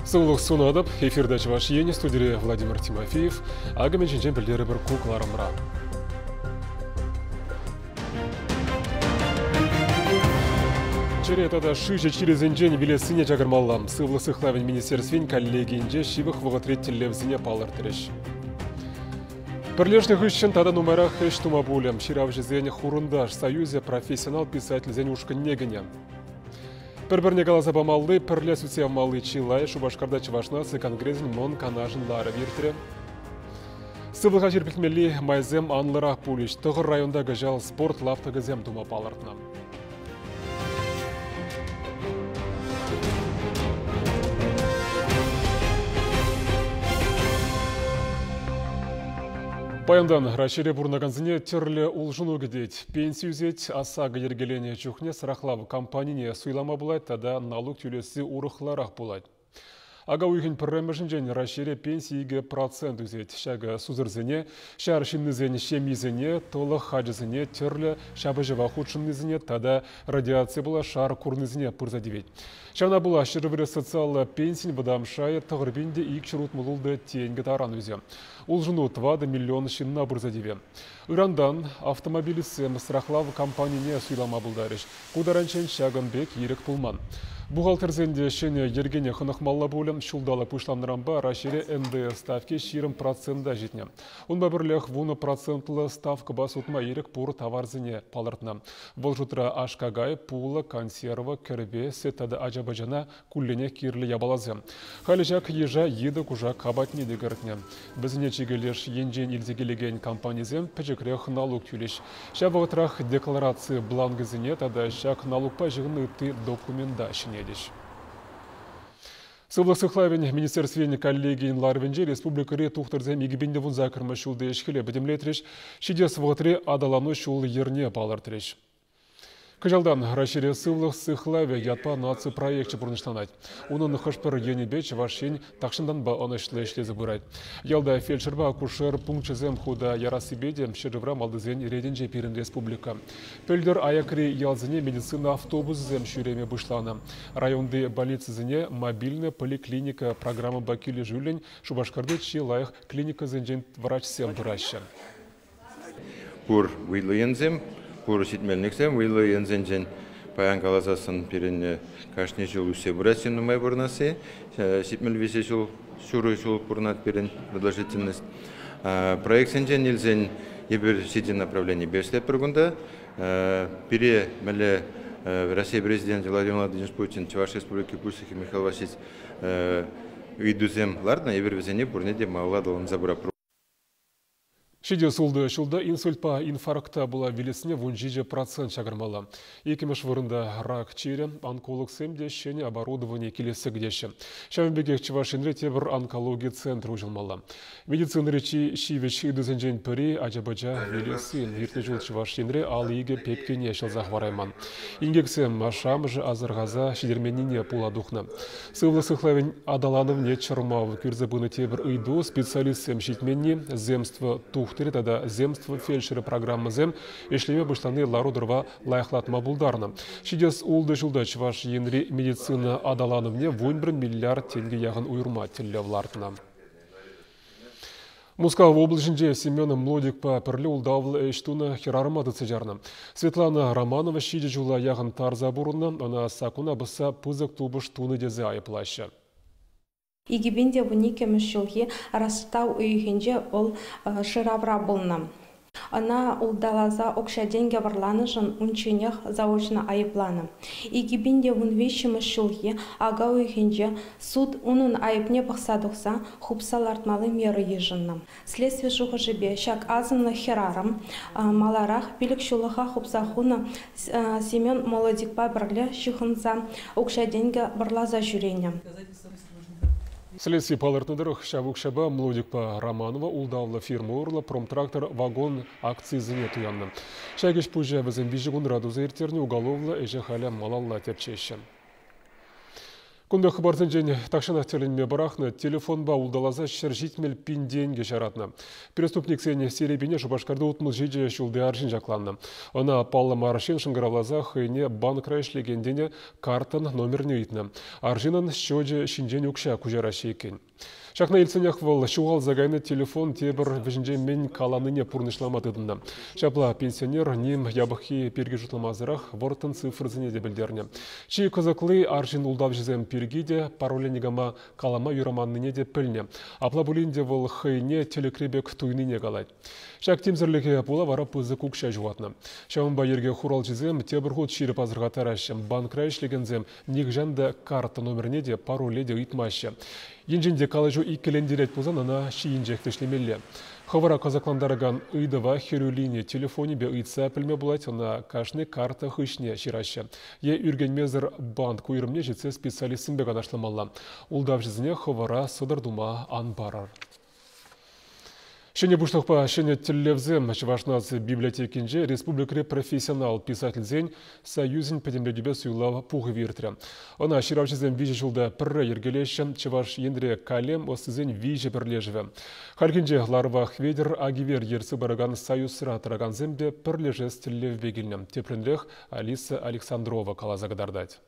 Сывлӑх сунатӑп. Эфирта Чӑваш Ен, студире Владимир Тимофеев. Акӑ мӗн ҫинчен пӗлтерӗпӗр ку кӑларӑмра. Чӗре тата шыҫӑ чирӗсенчен вилессине чакармалла. Сывлӑх сыхлавӗн министерствин коллегийӗнче ҫывӑх вӑхӑтри тӗллевсене палӑртрӗҫ. Пӗрлешнӗ хыҫҫӑн тата нумайрах ӗҫ тума пулӗ. Ҫыравҫӑсен Хурӑнташ союзӗ профессионал писательсен ушкӑнне кӗнӗ. Пӗр-пӗрне каласа памалли, пӗрле сӳтсе явмалли чылай Шупашкарта Чӑваш наци конгресӗн Мӑн Канашӗн ларӑвӗ иртрӗ. Сывлӑха ҫирӗплетмелли майсем анлӑрах пулӗҫ. Тӑхӑр районта кӑҫал спорт лаптӑкӗсем тума палӑртнӑ. Паянтан Раҫҫейре пурӑнакансене тӗрлӗ улшӑну кӗтет. Пенси ӳсет, ОСАГО йӗркеленӗ чухне страхлав компанине суйлама пулать тата налук тӳлесси урӑхларах пулать. Ака уйӑхӗн пӗрремӗшӗнчен Раҫҫейре пенси 2% ӳсет. Ҫакӑ сусӑрсене, ҫар ҫыннисен ҫемйисене, тӑлӑх ачасене, тӗрлӗ ҫапӑҫӑва хутшӑннисене тата радиаци пула шар курнисене пырса тивет. Ҫавна пула ҫӗршыври социаллӑ пенсин вӑтам шайӗ 9266 тенкӗ таран ӳсӗ. Улшӑну 4 миллион ҫынна пырса тивӗ. Ырандан автомобилистсем страхлав компанине суйлама пултарӗҫ. Ку таранччен ҫакӑн пек ирӗк пулман. Бухгалтерсен те ҫӗнӗ йӗркене хӑнӑхмалла пулӗ. Ҫулталӑк пуҫланнӑранпа Раҫҫейре НДС ставки 20% ҫитнӗ. Унпа пӗрлех 10 процентлӑ ставкӑпа сутма ирӗк пур таварсене палӑртнӑ. Вӑл шутра аш-какай, пулӑ, консерва, кӗрпе, сӗт тата ача-пӑчана кулленех кирлӗ япаласем. Халӗ ҫак йыша йытӑ-кушак апатне те кӗртнӗ. Вӗсене чикӗ леш енчен илсе килекен компанисем пӗчӗкрех налук тӳлӗҫ. Ҫав вӑхӑтрах деклараци бланкӗсене тата ҫак налукпа ҫыхӑннӑ ытти документа ҫӗнетӗҫ. Сывлӑх сыхлавӗн министерствин коллегийӗн ларӑвӗнче республикӑри тухтӑрсем 2018-мӗш ҫулти ӗҫ-хӗле пӗтӗмлетрӗҫ, ҫитес вӑхӑтри аталану ҫул-йӗрне палӑртрӗҫ. Кӑҫалтан Раҫҫейре сывлӑх сыхлавӗ ятпа наци проекчӗ пурнӑҫланать. Унӑн хӑш-пӗр енӗпе Чӑваш Ен тахҫантанпа ӑнӑҫлӑ ӗҫлесе пырать. Ялта фельдшерпа акушер пункчӗсем хута ярассипе те ҫӗршывра малтисен ретӗнче пирӗн республика. Пӗлтӗр аякри ялсене медицина автобусӗсем ҫӳреме пуҫланӑ. Районти больницӑсене мобильная поликлиника программӑпа килӗшӳллӗн Шупашкарти чи лайӑх клиникӑсенчен врачсем пыраҫҫӗ. Пур вӑйлӑ енсем, пур ҫитменлӗхсем вӑйлӑ енсенчен паян каласассӑн пирӗн кашни ҫул ӳссе пырать ҫын нумай пурӑнасси. 73 ҫул, ҫурӑ ҫул пурӑнать пирӗн продолжительность. Проектсенчен илсен эпир ҫичӗ направленипе ӗҫлетпӗр кунта. Пире мӗнле Россия Президенчӗ Владимир Владимирович Путин, Чӑваш Республики Пуҫлӑхӗ Михаил Васильевич ыйтусем лартнӑ, эпир вӗсене пурне те малалла аталанса пыратпӑр. Ҫитес ултӑ ҫулта инсультпа инфаркта пула вилессине 17% чакармалла. Иккӗмӗш вырӑнта рак чирӗ, онкологсем те ҫӗнӗ оборудовани килессе кӗтеҫҫӗ. Ҫавӑн пекех Чӑваш Енре тепӗр онкологи центрӗ уҫӑлмалла. Медицинӑри чи ҫивӗч ыйтусенчен пӗри ача-пӑча вилесси. Иртнӗ ҫул Чӑваш Енре 52 пепкене ҫӑлса хӑварайман. Инкексем ашшӗ-амӑшӗ асӑрхаса ҫитерменнине пула тухнӑ. Сывлӑх сыхлавӗн аталанӑвне чӑрмав кӳрсе пынӑ тепӗр ыйту специалистсем ҫитменни, земство тухтӑрӗ тата земство фельдшерӗ программӑсем ӗҫлеме пуҫлани лару-тӑрӑва лайӑхлатма пултарнӑ. Ҫитес ултӑ ҫулта Чӑваш Енри медицина аталанӑвне 11 миллиард тенкӗ яхӑн уйӑрма тӗллев лартнӑ. Мускав облаҫӗнче Семен Млодикпа пӗрле ултавлӑ ӗҫ тунӑ хӗрарӑма тытса чарнӑ. Светлана Романова ҫичӗ ҫула яхӑн тарса пурӑннӑ, ӑна саккуна пӑсса пысӑк тупӑш тунӑ тесе айӑплаҫҫӗ. 2012-мӗш ҫулхи раштав уйӑхӗнче вӑл шыравра пулнӑ. Ӑна улталаса укҫа-тенкӗ вӑрланӑшӑн унчченех заочно айӑпланӑ. 2013-мӗш ҫулхи ака уйӑхӗнче суд унӑн айӑпне пӑхса тухса хупса лартмалли мера йышӑннӑ. Следстви шухӑшӗпе ҫак асӑннӑ хӗрарӑм маларах пилӗк ҫуллӑха хупса хунӑ Семен Молодикпа пӗрле ҫыхӑнса укҫа-тенкӗ вӑрласа ҫӳренӗ. Следстви палӑртнӑ тӑрӑх, ҫав укҫапа Млодикпа Романова ултавлӑ фирма урлӑ Промтрактор вагон акцийӗсене туяннӑ. Ҫак ӗҫ-пуҫа вӗсем виҫӗ кунра туса ирттернӗ, уголовлӑ ӗҫе халӗ малалла тӗпчеҫҫӗ. Кунта хыпарсенчен тахҫанах тӗлӗнме пӑрахнӑ, телефонпа улталаса 170 пин тенкӗ ҫаратнӑ. Преступниксен серепине Шупашкарти 67 ҫулти арҫын ҫакланнӑ. Ӑна паллӑ мар ҫын шӑнкӑравласа хӑйне банкра ӗҫлекен тенӗ карттӑн номерне ыйтнӑ. Арҫынӑн счечӗ ҫинчен укҫа куҫараҫҫӗ иккен. Ҫакна илтсенех вӑл ҫухалса кайнӑ телефон тепӗр вӗҫӗнче мӗн каланине пурнӑҫлама тытӑннӑ. Ҫапла пенсионер ним япӑххи пирки шутламасӑрах вӑрттӑн цифрӑсене те пӗлтернӗ. Чи кӑсӑкли арҫын ултавҫӑсем пирки те пароле никама калама юраманнине те пӗлнӗ. Апла пулин те вӑл хӑйне тӗлӗкри пек туйнине калать. Ҫак тимсӗрлӗхе пула вара пысӑк укҫа ҫухатнӑ. Ҫавӑнпа йӗрке хуралҫисем тепӗр хут ҫирӗп асӑрхаттараҫҫӗ. Банкра ӗҫлекенсем нихӑҫан та карта номерне те, пароле те ыйтмаҫҫӗ. Енчен те калаҫу иккӗлентерет пулсан ӑна ҫийӗнчех вӗҫлемелле. Хӑвӑра кӑсӑклантаракан ыйтӑва хӗрӳ лини телефонӗпе ыйтса пӗлме пулать, ӑна кашни карта хыҫне ҫыраҫҫӗ. Е ӳркенмесӗр банк уйрӑмне ҫитсе специалистсемпе канашламалла. Ултавҫӑсене хӑвӑра сӑтӑр тума ан парӑр. Ҫӗнӗ пуҫлӑхпа ҫӗнӗ тӗллевсем Чӑваш наци библиотекинче республикӑри профессионал писательсен союзӗн пӗтӗмлетӳпе суйлав пухӑвӗ иртрӗ. Ӑна ҫыравҫӑсем виҫӗ ҫулта пӗрре йӗркелеҫҫӗ. Чӑваш Енре калем ӑстисен виҫӗ пӗрлешӗвӗ. Хальхинче ларӑва Хветӗр Агивер ертсе пыракан союзра тӑракансем те пӗрлешес тӗллевпе килнӗ. Тӗплӗнрех Алиса Александрова каласа кӑтартать.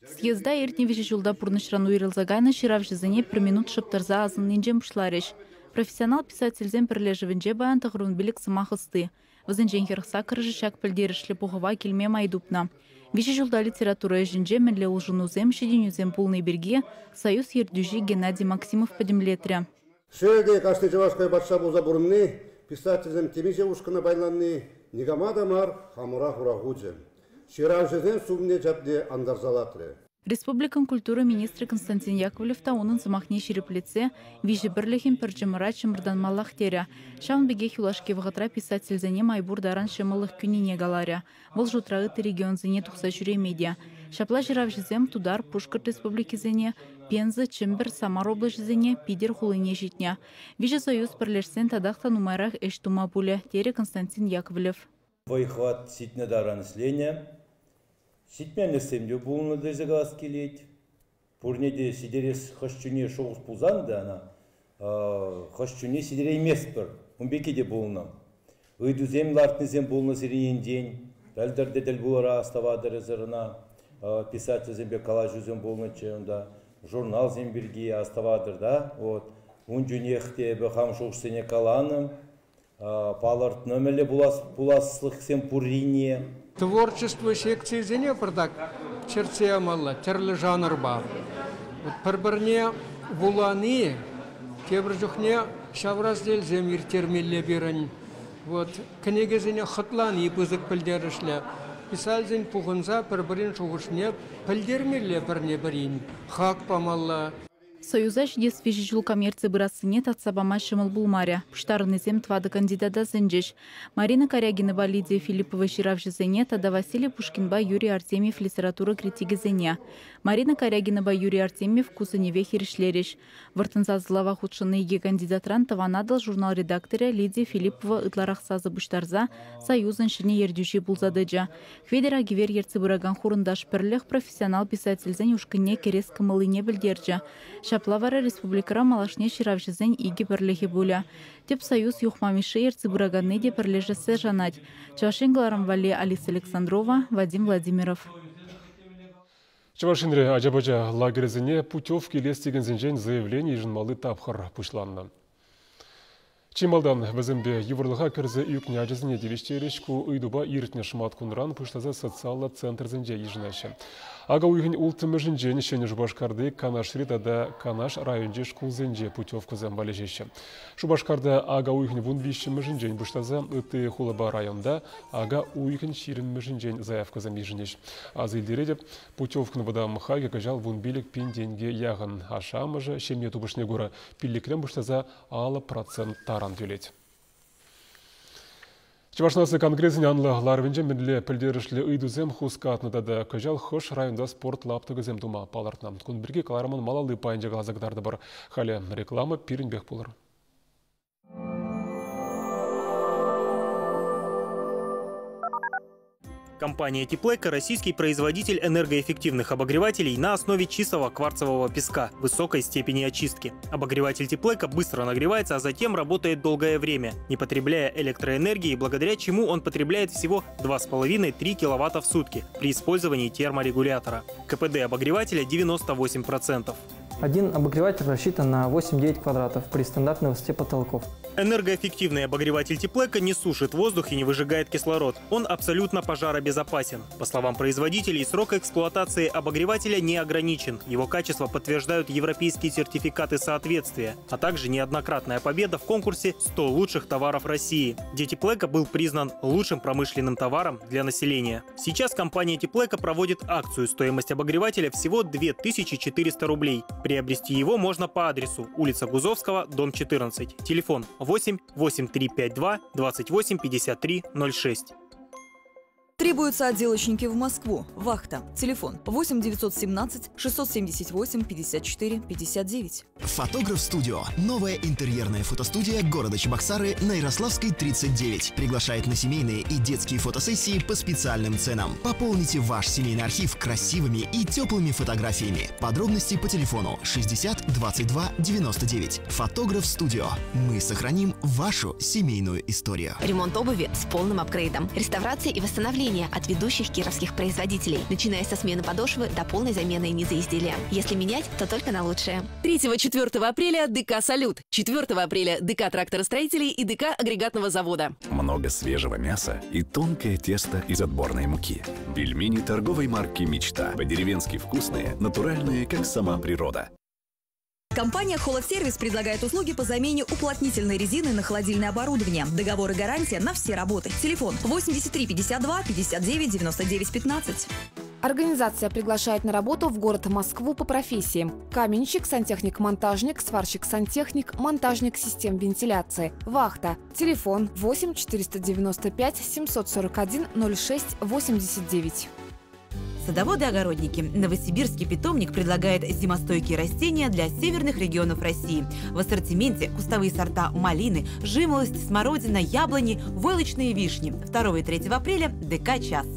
Съезда иртнӗ виҫӗ ҫулта пурнӑҫран уйрӑлса кайнӑ ҫыравҫӑсене пӗр минут шӑп тӑрса асӑннинчен пуҫларӗҫ. Профессионал писательсен пӗрлешӗвӗнче паян 95 сӑмах ӑсти. Вӗсенчен 48-шӗ ҫак пӗлтерӗшлӗ пухӑва килме май тупнӑ. Виҫӗ ҫулта литература ӗҫӗнче мӗнле улшӑнусем, ҫитӗнӳсем пулни пирки Союз ертӳҫи Геннадий Максимов пӗтӗмлетрӗ. Шел те, кашни чӑваш хӑй патша пулса пурӑнни, писательсем темиҫе ушкӑна пайланни никама та мар, хамӑра хура хучӗ. Ҫыравҫӑсен сумне чапне антарса лартрӗ. Республикӑн культура министрӗ Константин Яковлев та унӑн сӑмахне ҫирӗплетсе виҫӗ пӗрлӗхӗн пӗр чӑмӑра чӑмӑртанмаллах терӗ. Ҫавӑн пекех юлашки вӑхӑтра писательсене май пур таран ҫӑмӑллӑх кӳнине каларӗ. Вӑл шутра ытти регионсене тухса ҫӳреме те. Ҫапла ҫыравҫӑсем Тутар, Пушкӑрт республикисене, Пенза, Чӗмпӗр, Самар облаҫӗсене, Питӗр хулине ҫитнӗ. Виҫӗ союз пӗрлешсен татах та нумайрах ӗҫ тума пулӗ, терӗ Константин Яковлев. Вӑй-хӑват ҫитнӗ таран ӗҫленӗ. Ҫитменлӗхсем те пулнӑ тесе калас килет. Пурне те ҫитерес хӑш чуне шухӑш пулсан та ӑна хӑш чуне ҫитерейместпӗр. Ун пекки те пулнӑ. Ыйтусем лартнисем пулнӑ сирӗн енчен. Пӗлтӗр те тӗл пулӑра астӑватӑр эсӗр ӑна. Писательсемпе калаҫусем пулнӑччӗ унта. Журналсем пирки астӑватӑр та. Вот. Ун чунех те эпӗ хам шухӑшсене каланӑ. Палӑртнӑ мӗнле пуласлӑхсем пуррине. Творчество секцийӗсене пӑртак чӗртсе ямалла тӗрлӗ жанрпа. Пӗр-пӗрне вулани тепӗр чухне ҫав разделсем ирттермелле пирӗн. Вот кӗнекесене хӑтлани пысӑк пӗлтерӗшлӗ. Писательсен пухӑнса пӗр-пӗрин шухӑшне пӗлтермелле пӗрне-пӗрин, хак памалла. Союза ҫитес виҫӗ ҫул кам ертсе пырассине татса пама ҫӑмӑл пулмарӗ. Пуҫтарӑннисем тӑватӑ кандидата сӗнчӗҫ. Марина Карягинӑпа Лидия Филиппова ҫыравҫӑсене тата Василий Пушкинпа Юрий Артемьев литература критикӗсене. Марина Карягинӑпа Юрий Артемьев ку сӗнӗве хирӗҫлерӗҫ. Вӑрттӑн сасӑлава хутшӑннӑ икӗ кандидатран Тӑван Атӑл журнал редакторӗ Лидия Филиппова ытларах сасӑ пуҫтарса Союзӑн ҫӗнӗ ертӳҫи пулса тӑчӗ. Хветӗр Агивер ертсе пыракан Хурӑнташ пӗрлӗх профессионал писательсен ушкӑнне кӗрес кӑмӑллине пӗлтерчӗ. Ҫапла вара республикӑра малашне ҫыравҫӑсен икӗ пӗрлӗхӗ пулӗ. Тӗп союз Юхма Мишши ертсе пыраканни те пӗрлешессе шанать. Чӑваш Ен кӑларӑм валли Алиса Александрова, Вадим Владимиров. Чӑваш Енре ача-пӑча лагерӗсене путевка илес текенсенчен заявлени йышӑнмалли тапхӑр пуҫланнӑ. Чи малтан вӗсемпе йывӑрлӑха кӗрсе ӳкнӗ ачасене тивӗҫтерӗҫ. Ку ыйтупа иртнӗ шӑматкунран пуҫласа социаллӑ центрсенче йышӑнаҫҫӗ. Ака уйӑхӗн улттӑмӗшӗнчен Ҫӗнӗ Шупашкарти, Канашри тата Канаш районӗнчи шкулсенче путевкӑсем валеҫеҫҫӗ. Шупашкарта ака уйӑхӗн 13-мӗшӗнчен пуҫласа ытти хулапа районта ака уйӑхӗн 20-мӗшӗнчен заявкӑсем йышӑнӗҫ. Аса илтеретӗп, путевкӑн вӑтам хакӗ кӑҫал 15 пин тенке яхӑн. Ашшӗ-амӑшӗ ҫемье тупӑшне кура пиллӗкрен пуҫласа 50% таран тӳлет. Чӑваш наци конгресӗн анлӑ ларӑвӗнче мӗнле пӗлтерӗшлӗ ыйтусем хускатнӑ тата кӑҫал хӑш районта спорт лаптӑкӗсем тума палӑртнӑ. Кун пирки кӑларӑмӑн малалли пайӗнче каласа кӑтартӑпӑр. Халӗ реклама пирӗнпех пулӑр. Компания «Теплэко» – российский производитель энергоэффективных обогревателей на основе чистого кварцевого песка высокой степени очистки. Обогреватель «Теплэко» быстро нагревается, а затем работает долгое время, не потребляя электроэнергии, благодаря чему он потребляет всего 2,5-3 киловатта в сутки при использовании терморегулятора. КПД обогревателя 98%. Один обогреватель рассчитан на 8-9 квадратов при стандартной высоте потолков. Энергоэффективный обогреватель «Теплэко» не сушит воздух и не выжигает кислород. Он абсолютно пожаробезопасен. По словам производителей, срок эксплуатации обогревателя не ограничен. Его качество подтверждают европейские сертификаты соответствия, а также неоднократная победа в конкурсе «100 лучших товаров России», где «Теплэко» был признан лучшим промышленным товаром для населения. Сейчас компания «Теплэко» проводит акцию. Стоимость обогревателя всего 2400 рублей. Приобрести его можно по адресу: улица Гузовского, дом 14. Телефон 8 8352 28 53 06. Требуются отделочники в Москву. Вахта. Телефон 8 917 678 54 59. Фотограф Студио. Новая интерьерная фотостудия города Чебоксары на Ярославской, 39. Приглашает на семейные и детские фотосессии по специальным ценам. Пополните ваш семейный архив красивыми и теплыми фотографиями. Подробности по телефону 60 22 99. Фотограф Студио. Мы сохраним вашу семейную историю. Ремонт обуви с полным апгрейдом. Реставрация и восстановление от ведущих кировских производителей, начиная со смены подошвы до полной замены низа изделия. Если менять, то только на лучшее. 3-4 апреля ДК «Салют». 4 апреля ДК тракторостроителей и ДК агрегатного завода. Много свежего мяса и тонкое тесто из отборной муки. Пельмени торговой марки «Мечта». По-деревенски вкусные, натуральные, как сама природа. Компания «Холодсервис» предлагает услуги по замене уплотнительной резины на холодильное оборудование. Договор и гарантия на все работы. Телефон 83 52 59 99 15. Организация приглашает на работу в город Москву по профессиям: каменщик, сантехник-монтажник, сварщик-сантехник, монтажник систем вентиляции. Вахта. Телефон 8 495 741 06 89. Садоводы-огородники. Новосибирский питомник предлагает зимостойкие растения для северных регионов России. В ассортименте кустовые сорта малины, жимолость, смородина, яблони, войлочные вишни. 2 и 3 апреля ДК «Час».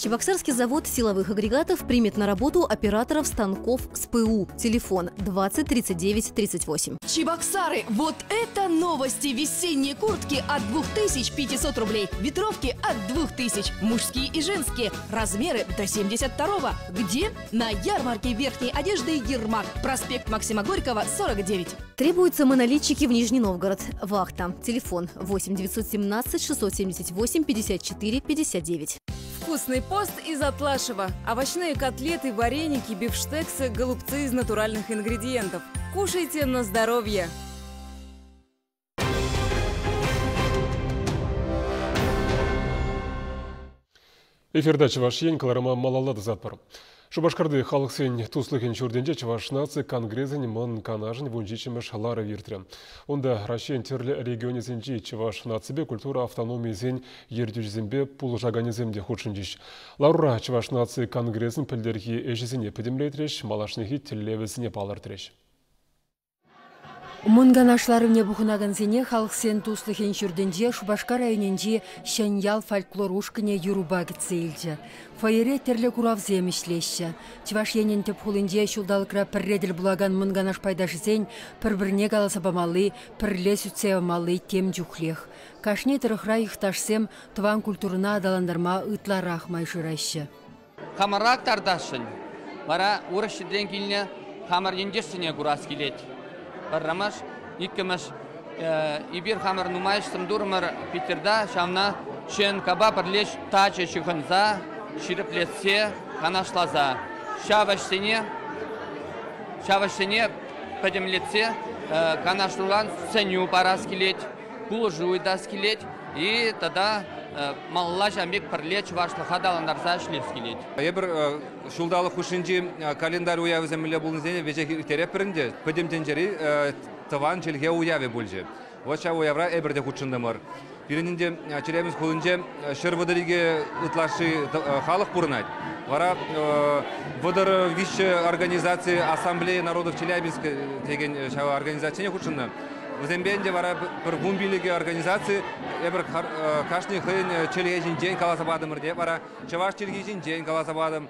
Чебоксарский завод силовых агрегатов примет на работу операторов станков с ПУ. Телефон 20 39 38. Чебоксары! Вот это новости! Весенние куртки от 2500 рублей, ветровки от 2000, мужские и женские, размеры до 72-го. Где? На ярмарке верхней одежды «Ермак», проспект Максима Горького, 49. Требуются монолитчики в Нижний Новгород. Вахта. Телефон 8 917 678 54 59. Вкусный пост из Атлашева. Овощные котлеты, вареники, бифштексы, голубцы из натуральных ингредиентов. Кушайте на здоровье! Эфирда Чӑваш Ен кӑларӑма малалла тӑсатпӑр. Шупашкарти халӑхсен туслӑхӗн ҫуртӗнче Чӑваш наци конгресӗн Мӑн Канашӗн 17-мӗш ларӑвӗ иртрӗ. Унта Раҫҫейӗн тӗрлӗ регионӗсенчи чӑваш наципе культура автономийӗсен ертӳҫисемпе пулӑшаканӗсем те хутшӑнчӗҫ. Ларура Чӑваш наци конгресӗн пӗлтӗрхи ӗҫӗсене пӗтӗмлетрӗҫ, малашнехи тӗллевӗсене палӑртрӗҫ. Мӑн Канаш ларӑвне пухӑнакансене халӑхсен туслӑхӗн ҫуртӗнче Шупашкар районӗнчи Ҫӗньял фольклор ушкӑнӗ юрӑпа кӗтсе илчӗ. Фойере тӗрлӗ куравсем ӗҫлеҫҫӗ. Чӑваш Енӗн тӗп хулинче ҫулталӑкра пӗрре тӗл пулакан Мӑн Канаш пайташӗсен пӗр-пӗрне каласа памалли, пӗрле сӳтсе явмалли тем чухлех. Кашни тӑрӑхра йӑхташсем тӑван культурӑна аталантарма ытларах май шыраҫҫӗ. Хамӑра тартасшӑн, вара урӑх ҫӗртен килнӗ хамӑр ентешсене курас килет. Пӗрремӗш, иккӗмӗш, эпир хамӑр нумай ӗҫсем турӑмӑр Питерта, ҫавна ЧНКпа пӗрле тачӑ ҫыхӑнса, ҫирӗплетсе, канашласа. Ҫав ӗҫсене пӗтӗмлетсе канашлуран сӗнӳ парас килет, пулӑшу ыйтас килет и тата малалла ҫавӑн пек пӗрле чӑвашлӑха аталантарса ӗҫлес килет. Эпир ҫулталӑк хушшинчи календарь уявӗсем мӗнле пулнисене веҫех ирттеретпӗр ӗнтӗ. Пӗтӗм тӗнчери тӑван чӗлхе уявӗ пулчӗ. Вот ҫав уявра эпир те хутшӑнтӑмӑр. Пирӗн ӗнтӗ Челябинск хулинче 132 ытлашши халӑх пурӑнать. Вара 33 организаци Ассамблея народов Челябинска текен ҫав организацине хутшӑннӑ. Вӗсемпе ӗнтӗ вара пӗр 15 организаци эпир кашни хӑйӗн чӗлхе ҫинчен каласа патӑмӑр те вара чӑваш чӗлхи ҫинчен каласа патӑм.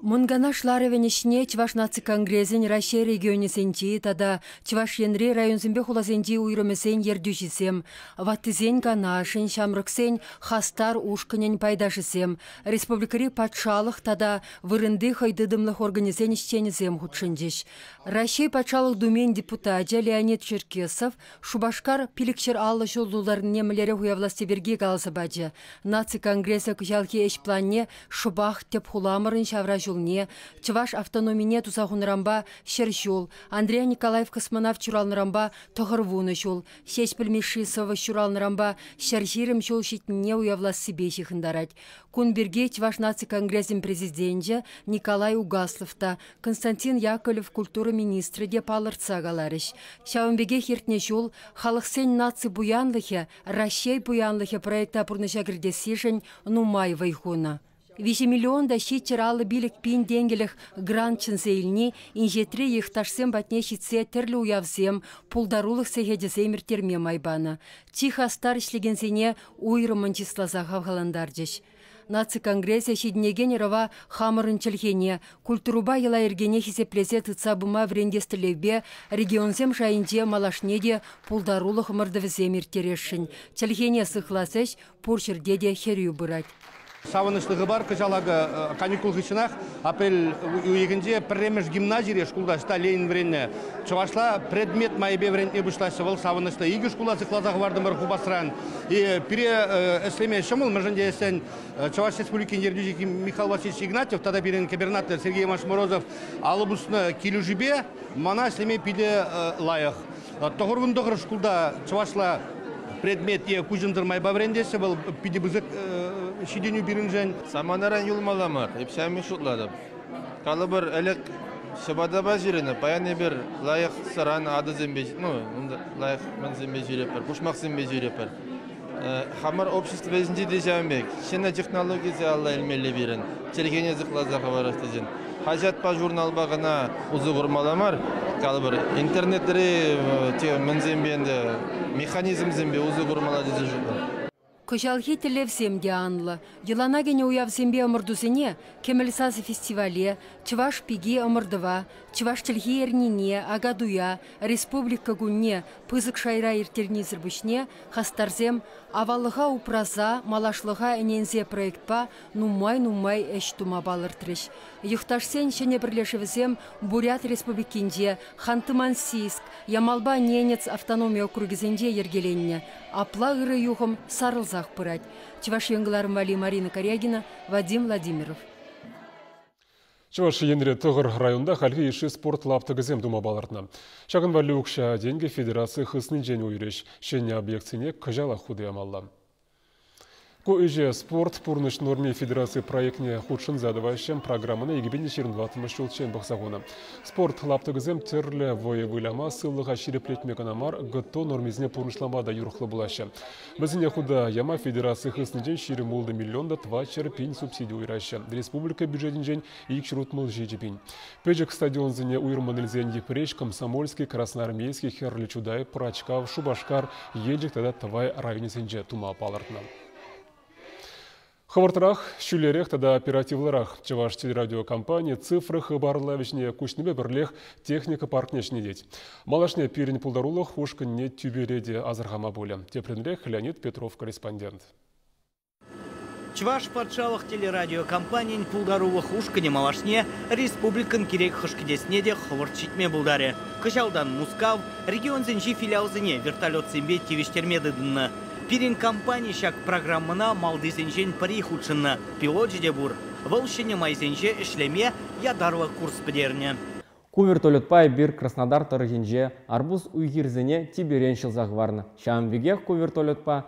Мӑн Канаш ларӑвӗн ӗҫне Чӑваш наци конгресӗн Раҫҫей регионӗсенчи тата Чӑваш Енри районсемпе хуласенчи уйрӑмӗсен ертӳҫисем, ваттисен канашӗн, ҫамрӑксен хастар ушкӑнӗн пайташӗсем, республикӑри патшалӑх тата вырӑнти хӑйтытӑмлӑх органӗсен ӗҫченӗсем хутшӑнчӗҫ. Раҫҫей Патшалӑх Думин депутачӗ Леонид Черкесов Шупашкар 550 ҫул тултарнине мӗнлерех уявласси пирки каласа пачӗ. Наци конгресӗ кӑҫалхи ӗҫ планне шӑпах тӗп хуламӑрӑн ҫавра ҫулне, чӑваш автономине туса хунӑранпа 100 ҫул, Андриян Николаев космонавт ҫуралнӑранпа 90 ҫул, Ҫеҫпӗл Мишши сӑвӑҫ ҫуралнӑранпа 120 ҫул ҫитнине уявлассипе ҫыхӑнтарать. Кун пирки Чӑваш наци конгресӗн президенчӗ Николай Угаслов та, Константин Яковлев культура министрӗ те палӑртса каларӗҫ. Ҫавӑн пекех иртнӗ ҫул Халӑхсен наци пуянлӑхӗ Раҫҫей пуянлӑхӗ проекта пурнӑҫа кӗртессишӗн нумай вӑй хунӑ. 3 миллион та 755 пин тенкӗлӗх грант чӗнсе илни инҫетри йӑхташсем патне ҫитсе тӗрлӗ уявсем, пултарулӑх сехечӗсем ирттерме май панӑ. Чи хастар ӗҫлекенсене уйрӑммӑн чысласа хавхалантарчӗҫ. Наци конгресӗ ҫитӗнекен ӑрӑва хамӑрӑн чӗлхене, культурӑпа йӑла-йӗркене хисеплесе тытса пыма вӗрентес тӗллевпе регионсем шайӗнче малашне те пултарулӑх ӑмӑртӑвӗсем ирттересшӗн. Чӗлхене сыхлас ӗҫ пур ҫӗрте те хӗрӳ пырать. Савӑнӑҫлӑ хыпар кӑҫал акӑ каникул хыҫҫӑнах апрель уйӑхӗнче пӗрремӗш гимназире шкулта ӑҫта Ленин вӗреннӗ чӑвашла предмет майӗпе вӗрентме пуҫлаҫҫӗ. Вӑл савӑнӑҫлӑ икӗ шкула сыхласа хӑвартӑмӑр хупасран. Пире ӗҫлеме ҫӑмӑл, мӗншӗн тесен Чӑваш Республикин ертӳҫи Михаил Васильевич Игнатьев тата пирӗн кӗпернатор Сергей Иванович Морозов алӑ пуснӑ килӗшӳпе мана ӗҫлеме питӗ лайӑх. 99 шкулта чӑвашла предмет е куҫӑмсӑр майпа вӗрентеҫҫӗ. Вӑл питӗ пысӑк ҫитӗнӳ пирӗншӗн. Саманаран юлмалла мар. Эп ҫавӑн шутлатӑп. Калӑпӑр, ӗлӗк ҫӑпатапа ҫӳренӗ. Паян эпир лайӑх сӑран атӑсемпе, ну, лайӑх мӗнсемпе ҫӳрепӗр, пушмаксемпе ҫӳрепӗр. Хамӑр общество ӗҫӗнче те ҫавӑн пек. Ҫӗнӗ технологисене алла илмелле пирӗн, чӗлхене сыхласа хӑварас тесен. Хаҫатпа, журналпа кӑна усӑ курмалла мар, калӑпӑр, интернетри мӗнсемпе ӗнтӗ, механизмсемпе усӑ курмалла тесе шутлатӑп. Кӑҫалхи тӗллевсем те анлӑ. Йӑлана кӗнӗ уявсемпе ӑмӑртусене Кӗмӗл сасӑ фестивале, Чӑваш пики ӑмӑртӑва, Чӑваш чӗлхи эрнине, Акатуя, Республика кунне пысӑк шайра ирттернисӗр пуҫне хастарсем аваллӑха упраса малашлӑха ӗненсе проектпа нумай-нумай ӗҫ тума палӑртрӗҫ. Йӑхташсен ҫӗнӗ пӗрлешӗвӗсем Бурят Республикинче, Ханты-Мансийск, Ямалпа Ненец автономи округӗсенче йӗркеленнӗ. Апла ырӑ юхӑм сарӑлсах пырать. Чӑваш Ен кӑларӑм валли Марина Карягина, Вадим Владимиров. Чӑваш Енре тӑхӑр районта хальхи йышши спорт лаптӑкӗсем тума палӑртнӑ. Ҫакӑн валли укҫа-тенкӗ федераци хыснинчен уйӑрӗҫ. Ҫӗнӗ объектсене кӑҫалах хута ямалла. Ку ӗҫе «Спорт пурнӑҫ норми» федераци проектне хутшӑнса тӑваҫҫӗ. Программӑна 2024 ҫулччен пӑхса хунӑ. Спорт лаптӑкӗсем тӗрлӗ вӑйӑ выляма, сывлӑха ҫирӗплетме кӑна мар, ГТО нормисене пурнӑҫлама та юрӑхлӑ пулаҫҫӗ. Вӗсене хута яма федераци хыснинчен 26 миллион та 400 пин субсиди уйӑраҫҫӗ. Республика бюджетӗнчен 267 пин. Пӗчӗк стадионсене уйрӑммӑн илсен Йӗпреҫ, Комсомольски, Красноармейски, Хӗрлӗ Чутай, Пӑрачкав, Шупашкар, Елчӗк тата Тӑвай районӗсенче тума палӑртнӑ. Хӑвӑртрах, ҫӳлерех тата оперативлӑрах Чӑваш телерадиокомпани цифра хыпарлавӗ ҫине куҫнипе пӗрлех техника паркне ҫӗнетет. Малашне пирӗн пултарулӑх ушкӑнне тӳпере те асӑрхама пулӗ. Тӗплӗнрех Леонид Петров корреспондент. Чӑваш патшалӑх телерадиокомпанийӗн пултарулӑх ушкӑнӗ малашне республикӑн кирек хӑш кӗтесне те хӑвӑрт ҫитме пултарӗ. Кӑҫалтан Мускав регионсенчи филиалсене вертолетсемпе тивӗҫтерме тытӑннӑ. Пирӗн компани ҫак программӑна малтисенчен пӗри хутшӑннӑ. Пилочӗ те пур. Вӑл ҫӗнӗ майсенче ӗҫлеме ятарлӑ курс пӗтернӗ. Ку вертолетпа эпир Краснодар тӑрӑхӗнче арбуз уй-хирсене типерен ҫӑлса хӑварнӑ. Ҫавӑн пекех ку вертолетпа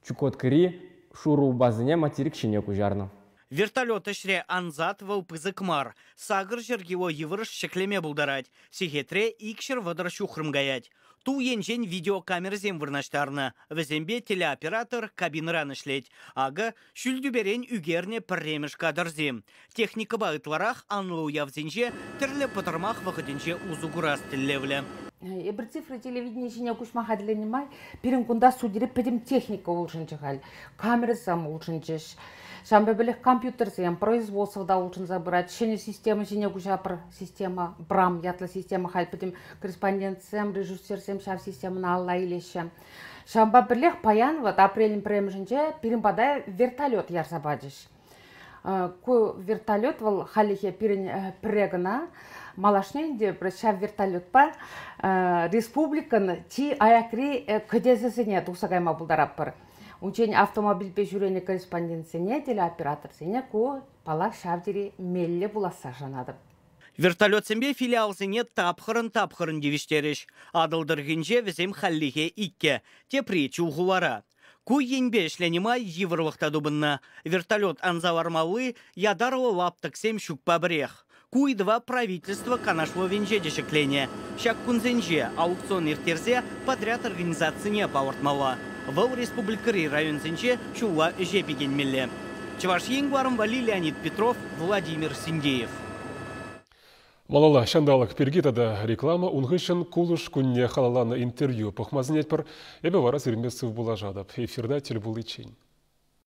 Чукоткӑри шурӑ упасене материк ҫине куҫарнӑ. Вертолет ӗҫре ансат, вӑл пысӑк мар. 800 кило йывӑрӑш ҫӗклеме пултарать. Сехетре 230 ҫухрӑм каять. Тул енчен видеокамерӑсем вырнаҫтарнӑ. Вӗсемпе телеоператор кабинӑран ӗҫлет. Акӑ, ҫӳл тӳперен ӳкернӗ пӗрремӗш кадрсем. Техникӑпа ытларах анлӑ уявсенче, тӗрлӗ пӑтӑрмах вӑхӑтӗнче усӑ курас тӗллевлӗ. Эпир цифра телевидени ҫине куҫма хатӗрленнӗ май пирӗн кунта студире пӗтӗм техника улшӑнчӗ халь. Камерӑсем улшӑнчӗҫ. Ҫавӑнпа пӗрлех компьютерсем, производство та улшӑнса пырать. Ҫӗнӗ система ҫине куҫатпӑр. Система БРАМ ятлӑ система халь пӗтӗм корреспондентсем, режиссерсем ҫав системӑна алла илеҫҫӗ. Ҫавӑнпа пӗрлех паян вот апрелӗн пӗрремӗшӗнче пирӗн пата вертолет ярса пачӗҫ. Ку вертолет вӑл хальлӗхе пирӗн пӗрре кӑна. Малашне ӗнтӗ ҫав вертолетпа республикӑн чи аякри кӗтесӗсене тухса кайма пултаратпӑр. Унччен автомобильпе ҫӳренӗ корреспондентсене, телеоператорсене ку, паллах, ҫав тери меллӗ пуласса шанатӑп. Вертолетсемпе филиалсене тапхӑрӑн-тапхӑрӑн тивӗҫтерӗҫ. Атӑл тӑрӑхӗнче вӗсем хальлӗхе иккӗ, тепри Чулхулара. Ку енпе ӗҫленӗ май йывӑрлӑх та тупӑннӑ. Вертолет анса лармалли ятарлӑ лаптӑксем ҫукпа пӗрех. Ку ыйтӑва правительство канашлӑвӗнче те ҫӗкленӗ. Ҫак кунсенче аукцион ирттерсе подряд организацине палӑртмалла. Вӑл республикӑри районсенче ҫулла ӗҫе пикенмелле. Чӑваш Ен кӑларӑм валли Леонид Петров, Владимир Синдеев. Малалла ҫанталӑк пирки тата реклама, ун хыҫҫӑн кулӑш кунне халалланӑ интервью пӑхма сӗнетпӗр. Эпӗ вара сирӗнпе сывпуллашатӑп. Эфирта тӗл пуличчен.